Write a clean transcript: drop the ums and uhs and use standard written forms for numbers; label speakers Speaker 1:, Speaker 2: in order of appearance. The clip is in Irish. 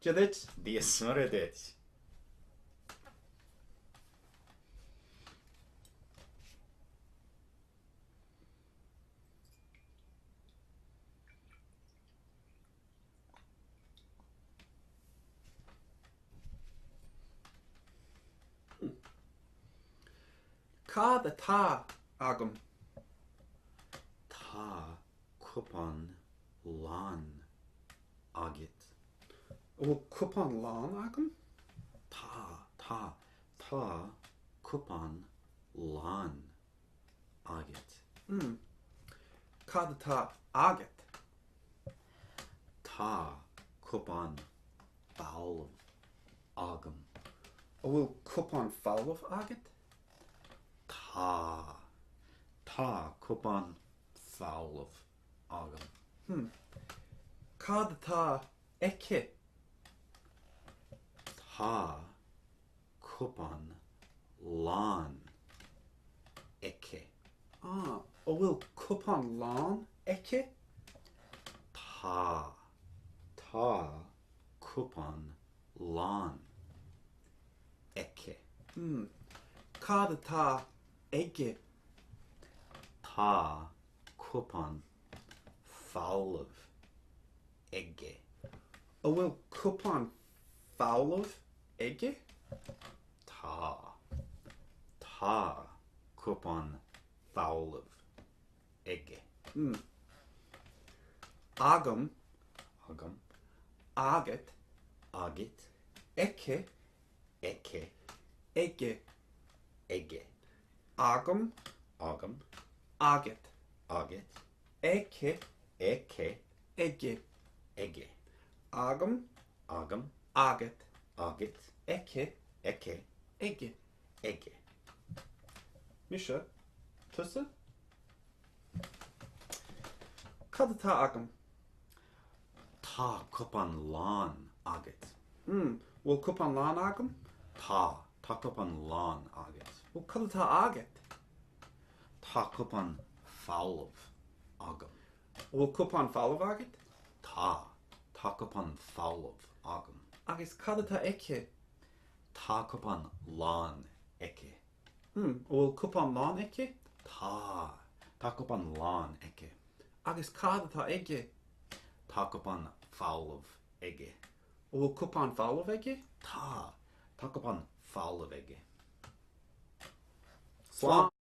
Speaker 1: Dia duit.
Speaker 2: Dia 's Muire duit.
Speaker 1: Cad atá agam?
Speaker 2: Tá cupán lán agat.
Speaker 1: An bhfuil cupán lán agam?
Speaker 2: Tá, tá, tá cupán lán agat.
Speaker 1: Hmm. Cad atá agat?
Speaker 2: Tá cupán folamh agam.
Speaker 1: An bhfuil cupán folamh agat?
Speaker 2: Tá. Tá cupán folamh agam.
Speaker 1: Hmm. Cad atá aici?
Speaker 2: Tá cupán lán aici.
Speaker 1: Ah, an bhfuil cupán lán aici?
Speaker 2: Tá. Tá cupán lán aici.
Speaker 1: Hmm. Cad atá aige?
Speaker 2: Tá cupán folamh aige.
Speaker 1: An bhfuil cupán folamh aige?
Speaker 2: Tá. Tá cupán folamh aige.
Speaker 1: Hmm. Agam.
Speaker 2: Agam.
Speaker 1: Agat.
Speaker 2: Agat.
Speaker 1: Aici.
Speaker 2: Aici.
Speaker 1: Aige.
Speaker 2: Aige.
Speaker 1: Agam.
Speaker 2: Agam.
Speaker 1: Agat.
Speaker 2: Agat.
Speaker 1: Aici.
Speaker 2: Aici.
Speaker 1: Aige.
Speaker 2: Aige.
Speaker 1: Agam.
Speaker 2: Agam.
Speaker 1: Agat.
Speaker 2: Agat.
Speaker 1: Aici.
Speaker 2: Aici.
Speaker 1: Aige.
Speaker 2: Aige.
Speaker 1: Mise. Tusa? Cad atá agam?
Speaker 2: Tá cupán lán agat.
Speaker 1: Hmm, bhfuil cupán lán agam?
Speaker 2: Tá. Tá cupán lán agat.
Speaker 1: Bhuel, cad atá agat?
Speaker 2: Tá cupán folamh agam.
Speaker 1: Bhfuil cupán folamh agat?
Speaker 2: Tá. Tá cupán folamh agam.
Speaker 1: Agus cad atá aici?
Speaker 2: Tá cupán lán aici.
Speaker 1: Hmm, an bhfuil cupán lán aici?
Speaker 2: Tá. Tá cupán lán aici.
Speaker 1: Agus cad atá aige?
Speaker 2: Tá cupán folamh aige.
Speaker 1: An bhfuil cupán folamh aige?
Speaker 2: Tá. Tá cupán folamh aige.
Speaker 1: Slán.